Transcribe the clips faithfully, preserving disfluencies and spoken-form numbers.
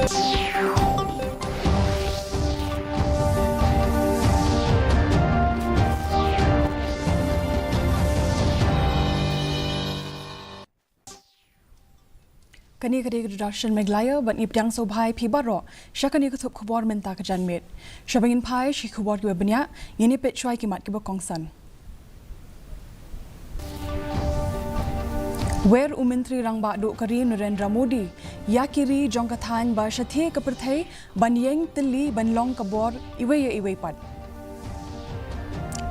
Kane ka dei ka Doordarshan Meghalaya, bad ngi pdiang sngewbha ïa phi baroh sha kane ka thup khubor mynta ka janmiet. Sha ba ngin phai sha ki khubor kiba bniah, ngin ïa peit shuwa ïa ki mat kiba kongsan. Wer u Myntri Rangbah Duh ka ri Narendra Modi ïa ki ri jong ka thaiñ ba shathie ka pyrthei ban ïeng tylli ban long ka bor iwei ïa iwei pat.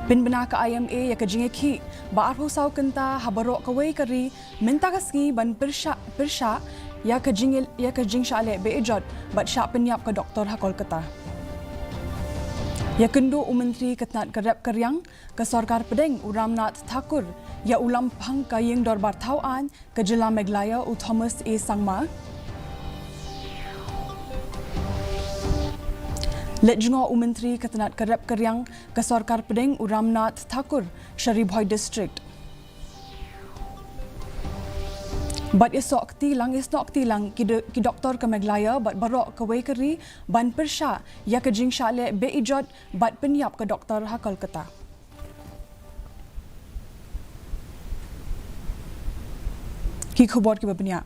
Pynbna ka I M A ïa ka jingïakhih ba arphew saw kynta ha baroh kawei ka ri mynta ka sngi ban pyrshah, pyrshah ïa ka jing, ïa ka jingshah leh be-ijot bad shah pynïap ka doktor ha Kolkata. Ïakynduh u Myntri ka tnat ka rep ka riang ka sorkar pdeng u Ramnath Thakur ïa u Lamphang ka Ïing Dorbar Thaw Aiñ ka jylla Meghalaya u Thomas A Sangma. Leit jngoh u Myntri ka tnat ka rep ka riang ka sorkar pdeng u Ramnath Thakur sha Ri Bhoi District. Bad ïasoh kti lang, ïasnoh kti lang ki do-, ki doktor ka Meghalaya bad baroh kawei ka ri ban pyrshah ïa ka jingshah leh be-ijot bad pynïap ka doktor ha Kolkata. Ki khubor kiba bniah.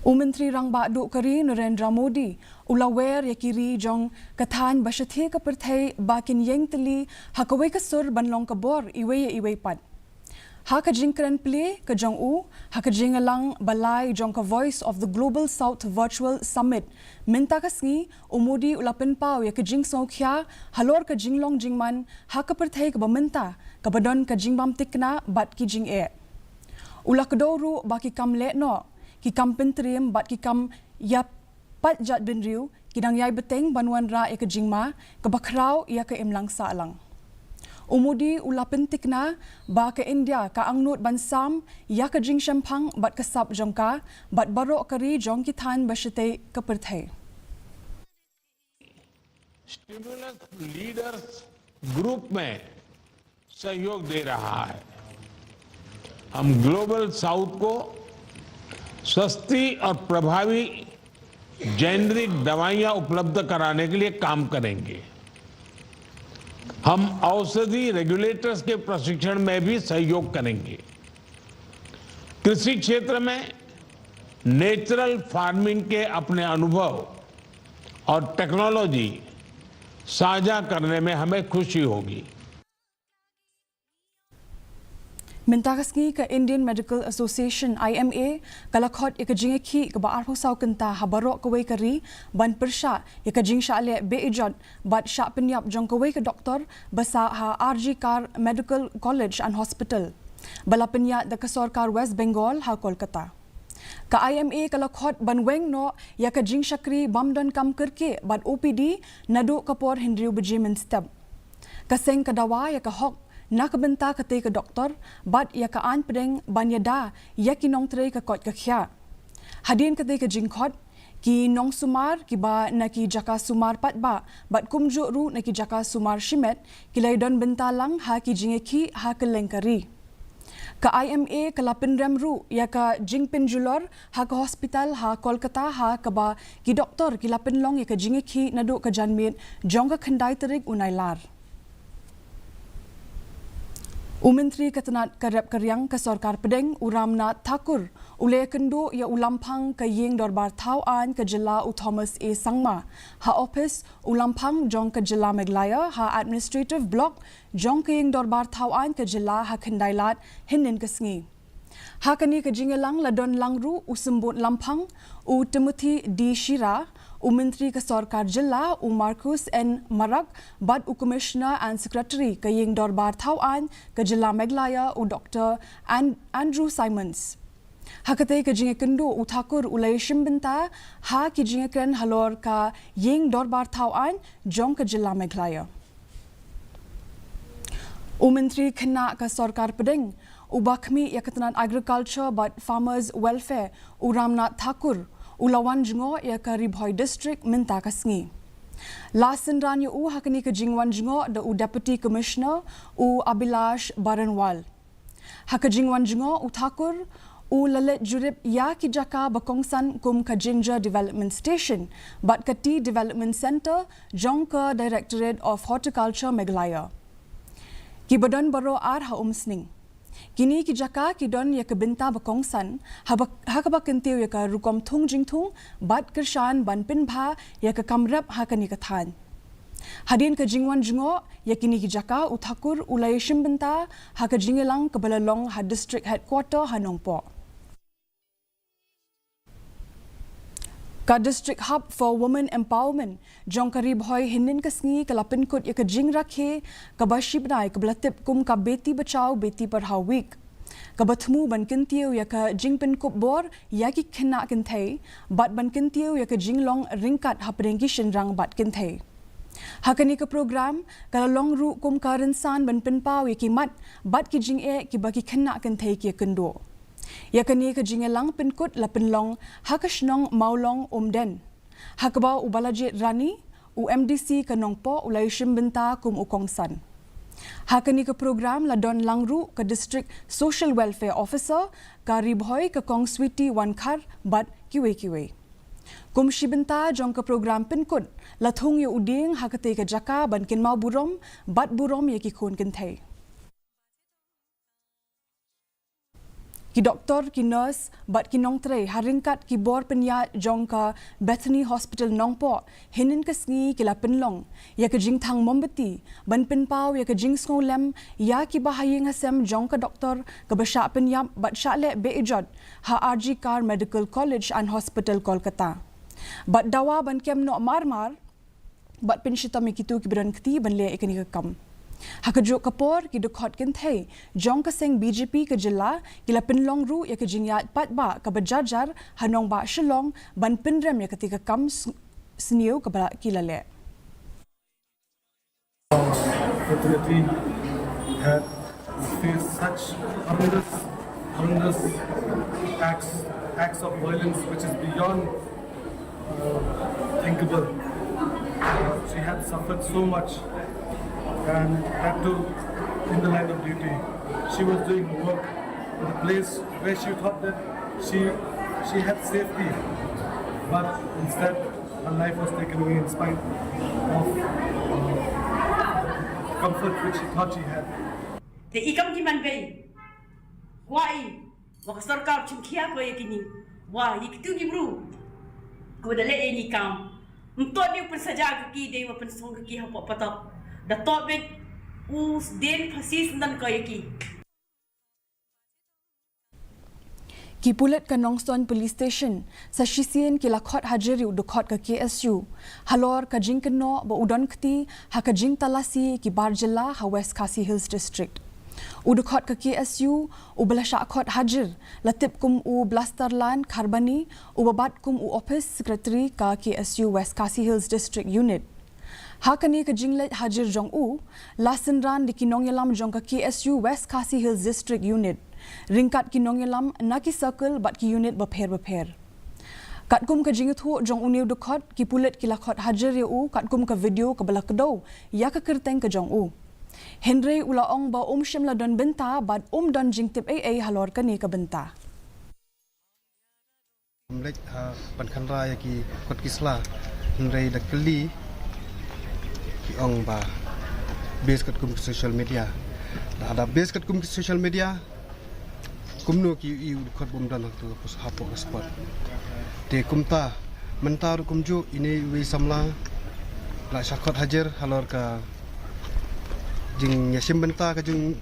U Myntri Rangbah Duh ka ri Narendra Modi u la wer ïa ki ri jong ka thaiñ ba shathie ka pyrthei ba kin ïeng tylli ha kawei ka sur ban long ka bor iwei ïa iwei pat. Ha ka jingkren plie ka jong u ha ka jingïalang ba lai jong ka Voice of the Global South Virtual Summit mynta ka sngi, u Modi u la pynpaw ïa ka jingsngewkhia halor ka jinglong jingman ha ka pyrthei kaba mynta, kaba don ka jingbym thikna bad ki jingeh. U la kdew ruh ba ki kam lehnoh, ki kam pyntriem bad ki kam ïa pat jait bynriew ki dang ïai bteng ban wanrah ïa ka jingma kaba khraw ïa ka imlang sahlang. U Modi u la pynthikna ba ka India ka angnud ban sam ïa ka jingshemphang bad ka sap jong ka bad baroh ka ri jong ki thaiñ ba shathie ka pyrthei. Stimulus लीडर्स ग्रुप में सहयोग दे रहा है। हम ग्लोबल साउथ को सस्ती और प्रभावी जेनरिक दवाइयां उपलब्ध कराने के लिए काम करेंगे। हम औषधि रेगुलेटर्स के प्रशिक्षण में भी सहयोग करेंगे। कृषि क्षेत्र में नेचुरल फार्मिंग के अपने अनुभव और टेक्नोलॉजी साझा करने में हमें खुशी होगी। Mynta ka sngi ka Indian Medical Association, I M A, ka la khot ïa ka jingïakhih kaba arphew saw kynta ha baroh kawei ka ri ban pyrshah ïa ka jingshah leh be-ijot bad shah pynïap jong kawei ka doktor ba sah ha R G Kar Medical College and Hospital, ba la pynïaid da ka sorkar West Bengal ha Kolkata. Ka I M A ka la khot ban weng noh ïa ka jingshakri bym don kam kyrkieh bad O P D naduh ka por hynriew baje mynstep. Ka seng ka dawa ïa ka hok na ka bynta katei ka doktor bad ïa ka aiñ pdeng ban ïada ïa ki nongtrei ka koit ka khiah. Hadien katei ka jingkhot, ki nongsumar kiba na ki jaka sumar paidbah bad kumjuh ruh na ki jaka sumar shimet ki la ïadon bynta lang ha ki jingïakhih ha kylleng ka ri. Ka I M A ka la pynrem ruh ïa ka jingpynjulor ha ka hospital ha Kolkata ha kaba ki doktor ki la pynlong ïa ka jingïakhih naduh ka janmiet jong ka khyndai tarik u Nailar. U Myntri ka tnat ka rep ka riang ka sorkar pdeng u Ramnath Thakur u la ïakynduh ïa u Lamphang ka Ïing Dorbar Thaw Aiñ ka jylla u Thomas A Sangma ha ophis u Lamphang jong ka jylla Meghalaya ha Administrative Block jong ka Ïing Dorbar Thaw Aiñ ka jylla ha Khyndai Lad hynnin ka sngi. Ha kane ka jingïalang la don lang ruh u Symbud Lamphang, u Timothy D Shira, u Myntri ka sorkar jylla u Marcuise N Marak bad u Commissioner and Secretary ka Ïing Dorbar Thaw Aiñ ka jylla Meghalaya u Doktor An-, Andrew Symonds. Ha katei ka jingïakynduh u Thakur u la ïashim bynta ha ki jingïakren halor ka Ïing Dorbar Thaw Aiñ jong ka jylla Meghalaya. U Myntri khynnah ka sorkar pdeng uba khmih ïa ka tnat Agriculture bad Farmers Welfare u Ramnath Thakur u la wan jngoh ïa ka Ri Bhoi District mynta ka sngi. La synran ïa u ha kane ka jingwan jngoh da u Deputy Commissioner u Abhilash Baranwal. Ha ka jingwan jngoh u Thakur U la leit jurip ïa ki jaka ba kongsan kum ka Ginger Development Station bad ka Tea Development Centre jong ka Directorate of Horticulture Meghalaya. Ki ba don baroh ar ha Umsning. Kine ki jaka ki don ïa ka bynta ba kongsan, ha ba, ha kaba kyntiew ïa ka rukom thung jingthung bad kyrshan ban pynbha ïa ka kam rep ha kane ka thaiñ. Hadien ka jingwan jngoh ïa kine ki jaka, u Thakur u la ïashim bynta ha ka jingïalang kaba la long ha District Headquarter ha Nongpoh. Ka District Hub for Women Empowerment jong ka Ri Bhoi hynnin ka sngi ka la pynkut ïa ka jingrakhe kaba shibnai kaba la tip kum ka Beti Bachao Beti Padhao Week, kaba thmu ban kyntiew ïa ka jingpynkup bor ïa ki khynnah kynthei bad ban kyntiew ïa ka jinglong ryngkat hapdeng ki shynrang bad kynthei. Ha kane ka program ka la long ruh kum ka rynsan ban pynpaw ïa ki mat bad ki jingeh kiba ki khynnah kynthei ki ïakynduh. Ïa kane ka jingïalang pynkut la pynlong ha ka shnong Mawlong Umden, ha kaba u Balajied Rani, u M D C ka Nongpoh, u la ïashim bynta kum u kongsan. Ha kane ka program la don lang ruh ka District Social Welfare Officer ka Ri Bhoi, ka Kong Sweety Wankhar bad kiwei kiwei. Kum shi bynta jong ka program pynkut, la thung ïa u dieng ha katei ka jaka ban kynmaw burom bad burom ïa ki khun kynthei. Ki doktor, ki nurse bad ki nongtrei ha ryngkat ki bor pynïaid jong ka Bethany Hospital Nongpoh hynnin ka sngi ki la pynlong ïa ka jingthang mombati ban pynpaw ïa ka jingsngewlem ïa kiba ha ïing ha sem jong ka doktor kaba shah pynïap bad shah leh be-ijot ha R G Kar Medical College and Hospital, Kolkata, bad dawa ban kem noh mar mar bad pynshitom ïa kito kiba don kti ban leh ïa kane ka kam. Ha kajuh ka por, ki dkhot kynthei jong ka seng B J P ka jylla ki la pynlong ruh ïa ka jingïaid paidbah kaba jar jar ha nongbah Shillong ban pynrem ïa katei ka kam s-, sniew kaba ki la leh. Unfortunately, had faced such horrendous, horrendous acts, acts of violence which is beyond uh, thinkable. She had suffered so much, and that too in the line of duty. She was doing her work in a place where she thought that she she had safety, but instead her life was taken away in spite of uh, comfort which she thought she had. Te i kam ki man bei. Kwah i wa ka sorkar chimkhia ko ïa kini, wa ïa kitu ki bru ko da leh ïa ni kam. Mto ni u pynsaja ka ki dei wa pynsong ka ki hapoh patok. Da to bit u sden phasi syndan ko ïa ki. Ki pulit ka Nongstoiñ Police Station sa shisien ki la khot hajir ïa u dkhot ka K S U halor ka jingkynnoh ba u don kti ha ka jingtalasi ki bar jylla ha West Khasi Hills District. U dkhot ka K S U uba la shah khot hajir la tip kum u Blasterland Kharbani, uba bat kum u Office Secretary ka K S U West Khasi Hills District Unit. Ha kane ka jingleit hajir jong u, la synran da ki nongïalam jong ka K S U West Khasi Hills District Unit, ryngkat ki nongïalam na ki circle bad ki unit bapher bapher. Katkum ka jingïathuh jong une u dkhot, ki pulit ki la khot hajir ïa u katkum ka video kaba la kdew ïa ka kyrteng ka jong u. Hynrei u la ong ba um shym la don bynta bad um don jingtip ei ei halor kane ka bynta. Ym leit ha ban kynra ïa ki kot ki sla, hynrei da kylli ki ong ba base katkum ki social media. Da, da base katkum ki social media, kumno ki ïohi u dkhot bym don hangtu hapoh ka spot. Te kumta mynta ruh kumjuh ine iwei i samla la shah khot hajir halor ka jingïashim bynta ka jong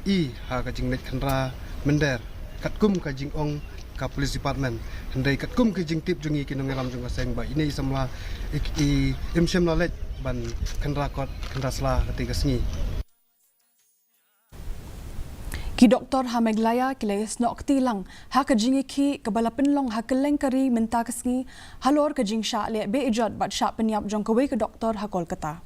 i ha ka jingleit kynra mynder katkum ka jingong ka police department. Hynrei katkum ka jingtip jong i ki nongïalam jong ka seng ba ine i samla i, i im shym la leit ban kynra kot kynra sla ha katei ka sngi. Ki doktor ha Meghalaya ki la ïasnoh kti lang ha ka jingïakhih kaba la pynlong ha kylleng ka ri mynta ka sngi halor ka jingshah leh be-ijot bad shah pynïap jong kawei ka doktor ha Kolkata.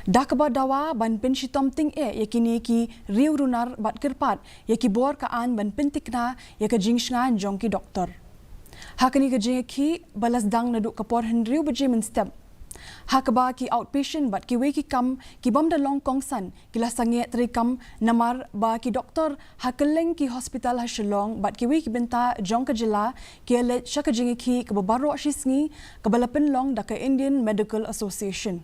Da kaba dawa ban pynshitom tyngeh ïa kine ki riew runar bad kyrpad ïa ki bor ka aiñ ban pyntikna ïa ka jingshngaiñ jong ki doktor. Ha kane ka jingïakhih ba la sdang naduh ka por hynriew baje mynstep, Ha kaba ki outpatient bad kiwei ki kam ki bym da long kongsan ki la sangeh treikam namar ba ki doktor ha kylleng ki hospital ha Shillong bad kiwei ki bynta jong ka jylla ki ïaleit sha ka jingïakhih kaba baroh shi sngi kaba la pynlong da ka Indian Medical Association.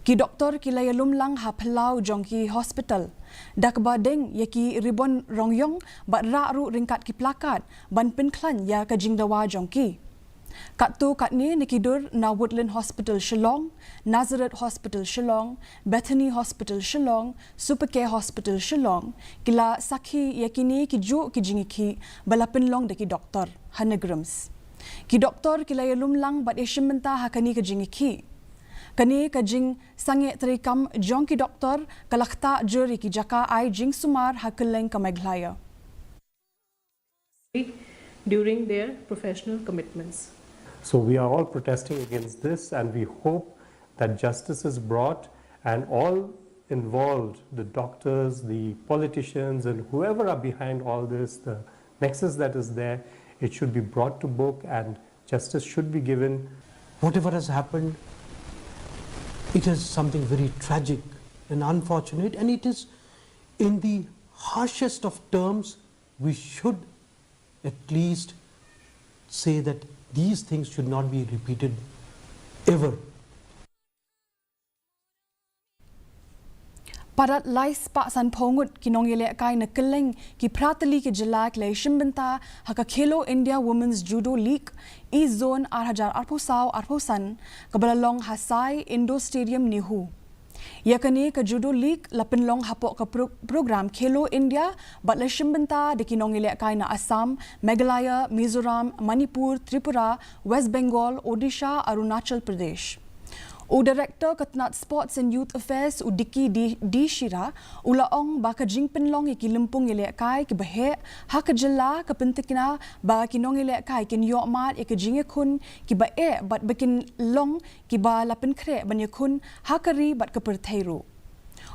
Ki doktor ki la ïalum lang ha phyllaw jong ki hospital da kaba deng ïa ki ribon rong ïong bad rah ruh ryngkat ki plakat ban pynkhlaiñ ïa ka jingdawa jong ki. Katto katne na ki dur na Woodland Hospital Shillong, Nazareth Hospital Shillong, Bethany Hospital Shillong, Supercare Hospital Shillong, ki la sakhi ïa kine ki juh ki jingïakhih ba la pynlong da ki doktor ha NEIGRIHMS. Ki doktor ki la ïalum lang bad ïashim bynta ha kane ka jingïakhih. Kane ka jingsangeh treikam jong ki doktor ka la ktah jur ïa ki jaka ai jingsumar ha kylleng ka Meghalaya. During their professional commitments. So we are all protesting against this, and we hope that justice is brought and all involved, the doctors, the politicians, and whoever are behind all this, the nexus that is there, it should be brought to book and justice should be given. Whatever has happened, it is something very tragic and unfortunate, and it is, in the harshest of terms, we should at least say that these things should not be repeated ever. Palat lai spah san phew ngut ki nongïalehkai na kylleng ki phra tylli ki jylla ki la ïashim bynta ha ka Khelo India Women's Judo League East Zone ar hajar arphew saw arphew san kaba la long ha Sai Indoor Stadium NEHU. Ïa kane ka Judo League la pynlong hapoh ka pro- program Khelo India bad la shim bynta da ki nongïalehkai na Assam, Meghalaya, Mizoram, Manipur, Tripura, West Bengal, Odisha, Arunachal Pradesh. U Director ka tnat Sports and Youth Affairs u Dicky D, D Shira u la ong ba ka jingpynlong ïa ki lympung ïalehkai kiba heh ha ka jylla ka pyntikna ba ki nongïalehkai kin ïoh mad ïa ka jingïakhun kiba eh bad ba kin long kiba la pynkhreh ban ïakhun ha ka ri bad ka pyrthei ruh.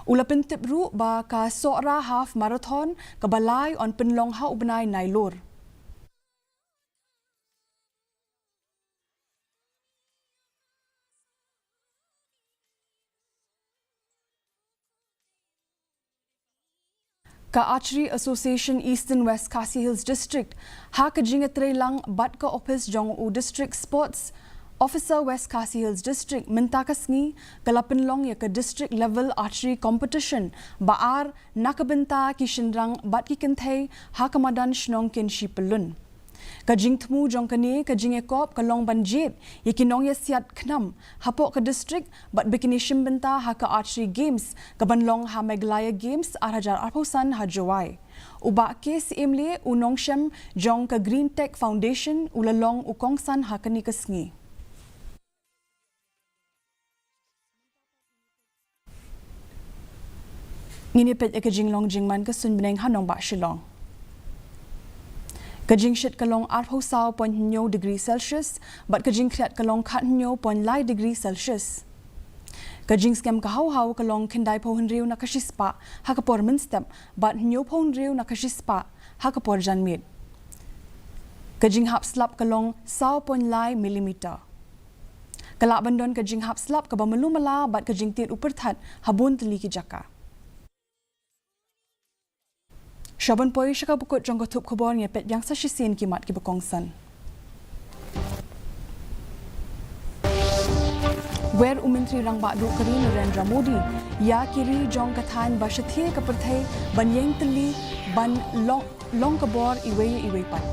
U la pyntip ruh ba ka Sohra Half Marathon kaba lai yn pynlong ha u bnai Nailur. Ka Archery Association Eastern West Khasi Hills District ha ka jingïatreilang bad ka ophis jong u District Sports Officer West Khasi Hills District mynta ka sngi ka la pynlong ïa ka District Level Archery Competition ba ar na ka bynta ki shynrang bad ki kynthei ha ka madan shnong Kynshi Pyllun. Ka jingthmu jong kane ka jingïakop ka long ban jied ïa ki nongïasiat khnam hapoh ka district bad ba kin ïashim bynta ha ka Archery Games kaban long ha Meghalaya Games ar hajar arphew san ha Jowai. U Bah K C M Lee u nongshem jong ka Green Tech Foundation u la long u kongsan ha kane ka sngi. Ngin ïa peit ïa ka jinglong jingman ka suiñ bneng ha nongbah Shillong. Ka jingshit ka long arphew saw point hynñiew degree Celsius bad ka jingkhriat ka long khathynñiew point lai degree Celsius. Ka jingskhem ka haw haw ka long khyndai phew hynriew na ka shispah ha ka por mynstep bad hynñiew phew hynriew na ka shispah ha ka por janmiet. Ka jinghap slap ka long saw point lai millimeter. Ka lah ban don ka jinghap slap kaba malu mala bad ka jingtied u pyrthat ha bun tylli ki jaka. Sha ban poi sha kaba kut jong ka thup khubor, ngin ïa peit biang sa shisien ki mat kiba kongsan. Wer u Myntri Rangbah Duh ka ri Narendra Modi ïa ki ri jong ka thaiñ ba shathie ka pyrthei ban ïeng tylli ban long long ka bor iwei ïa iwei pat.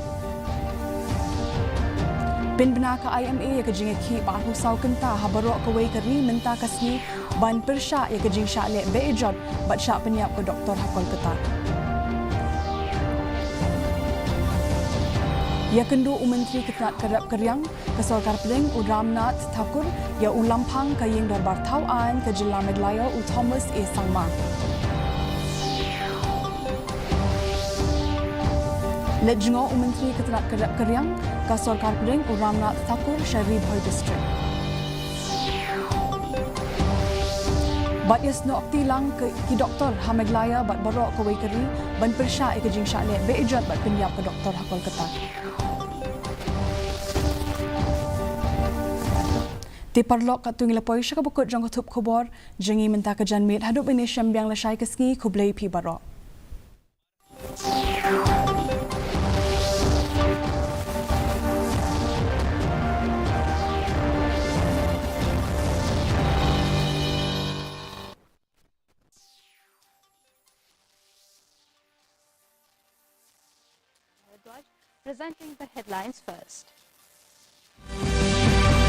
Pynbna ka I M A ïa ka jingïakhih ba arphew saw kynta ha baroh kawei ka ri mynta ka sngi ban pyrshah ïa ka jingshah leh beijot bad shah pynïap ka doktor ha Kolkata. Ïakynduh u Myntri ka tnat ka rep ka riang ka Sorkar Pdeng u Ramnath Thakur ïa u Lamphang ka Ïing Dorbar Thaw Aiñ ka Jylla Meghalaya u Thomas A Sangma. Leit jngoh u Myntri ka tnat ka rep ka riang ka Sorkar Pdeng u Ramnath Thakur sha Ri Bhoi District. Bad ïasnoh kti lang ki doktor ha Meghalaya bad baroh kawei ka ri ban pyrshah ïa ka jingshah leh beijot bad pynïap ka doktor ha Kolkata. Te paralok, katto ngi la poi sha kaba kut jong ka thup khubor jong ngi mynta ka janmiet. Haduh ban ïashem biang lashai ka sngi, khublei phi baroh. Presenting the headlines first.